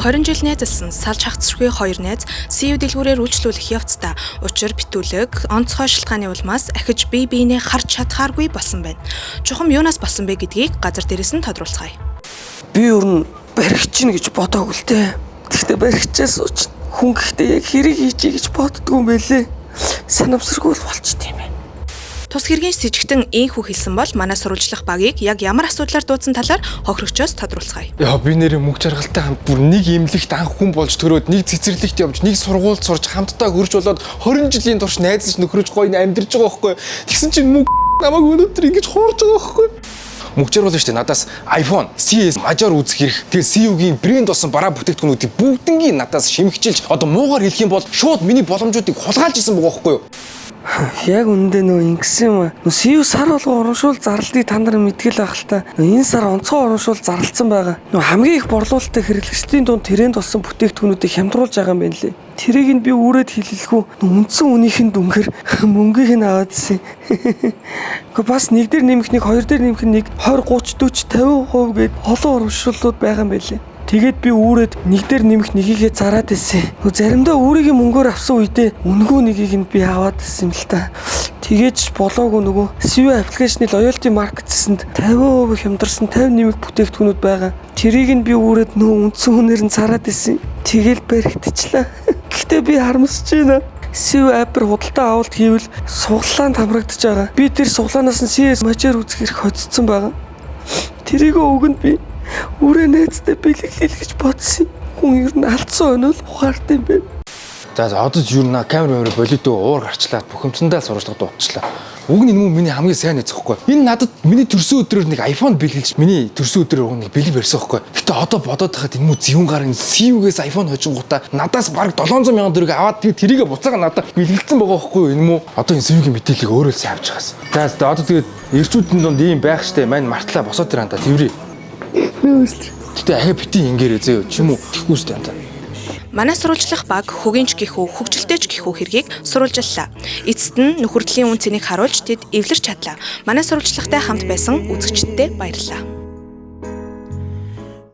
20 жил найзалсан салж хагцшгүй хоёр найз CU дэлгүүрээр үйлчлүүлэх явцдаа учир битүүлэг онцгой шалтгааны улмаас ахиж бие биенээ харж чадхааргүй болсон байна. Чухам юунаас болсон бэ гэдгийг газар дээрээс нь тодруулцгаая. Би ер нь баригчин гэж бодоогүй л дээ. Гэхдээ баригчаас ууч хүн гэхдээ яг хэрэг хийчихье гэж боддгоо юм байлээ. Санамсаргүй л болчт юм байна. Тус хэргийн сэжигтэн ийхүү хэлсэн бол манай сурвалжлах багийг яг ямар асуудлаар дуудсан талаар хохирогчоос тодруулцгаая. Яа, би нэрээ мөнгө жаргалтай хамт бүр нэг имлэгт анх хүн болж төрөөд, нэг цэцэрлэгт явж, нэг сургуульд сурч, хамтдаа хөрж болоод 20 жилийн турш найзлаж, нөхрөж, гоё амьдарч байгаа байхгүй. Тэгсэн чинь мөнгө намайг өнөөдөр ингэж хуурж байгаа байхгүй. Мөнгө жаргал шүү дээ, надаас iPhone, CS мажор үзэх хэрэг. Тэгээ CU-гийн брэнд болсон бараа бүтээгдэхүүнүүдийг бүгднгийн надаас шимэгчилж, одоо муугаар хэлэх юм бол шууд миний боломжуудыг хулгайлж исэн байгаа байхгүй юу? Яг үнэндээ нөө ингэсэн юм аа. Нөө CU сар болгон урамшуул зарлалыг та нар мэдгэл байх л та. Нөө энэ сар онцгой урамшуул зарлалцсан байгаа. Нөө хамгийн их борлуулалттай хэрэглэгчдийн дунд тренд болсон бүтээгдэхүүнүүдийг хямдруулж байгаа юм байна лээ. Тэрийг нь би үүрээд хэлэлгүй нөө үндсэн үнийх нь дүнхээр мөнгөийг нь аваад ирсэн. Гэхдээ бас нэг дээр нэмэх нэг, хоёр дээр нэмэх нэг 20, 30, 40, 50% гээд олон урамшууллууд байгаа юм байна лээ. Тэгээд би үүрээд нэг дээр нэмэх нэгийгээ зараад ирсэн. Нөгөө заримдаа өөрийн мөнгөөр авсан үедээ үнэгүй нэгийг нь би аваад ирсэн юм л та. Тэгээд ч болоогүй нөгөө CU application-ы loyalty market-сэнд 50% хямдарсан 50 нэмэх бүтээгдэхүүнүүд байгаа. Тэрийг нь би үүрээд нөгөө үндсэн үнээр нь зараад ирсэн. Тэгэл баригдчихлаа. Гэхдээ би харамсаж байна. CU app-аар худалдаа авалт хийвэл сугалаанд хамрагдаж байгаа. Би тэр сугалаанаас нь CS мажаар үзэх эрх хоцсон байгаа. Тэрийг өгөнд би үрээ найздаа бэлэглэе гэж бодсон. Хүн ер нь алдсан өнөө л ухаартай юм байна. За, одоо юу на камер мөр болидоо уур гарчлаа, бухимдсандаа сурвалжлага дуудчихлаа. Уг нь энэ мөн миний хамгийн сайн найз байхгүй. Энэ надад миний төрсөн өдрөөр нэг iPhone бэлгэлж, миний төрсөн өдрөөр нэг бэлэг барьсан байхгүй. Гэтэ одоо бодоод тахад энэ мөн зэвүүн гар энэ CU-гээс iPhone хожингуудаа надаас бараг 700 мянган төгрөг аваад, тэгээ тэрийгэ буцаага надад бэлгэлцсэн байгаа байхгүй энэ мөн. Одоо энэ CU-гийн мэдээллийг өөрөө л сайн авч байгаас. За, одоо тэгээд эрчүүдийн дунд ийм байх штэ, мань мартлаа босоод тэр анда тэрий. Гэтэ ахаа бити ингээрээ зөө ч юм уу тэхгүй штэ анда. Манай сурвалжлах баг хөгийн ч гэхүү, хөгжилтэй ч гэхүү хэргийг сурвалжлалаа. Эцэст нь нөхөрдлийн үн цэнийг харуулж тэд эвлэрч чадлаа. Манай сурвалжлагатай хамт байсан үзэгчдэд баярлалаа.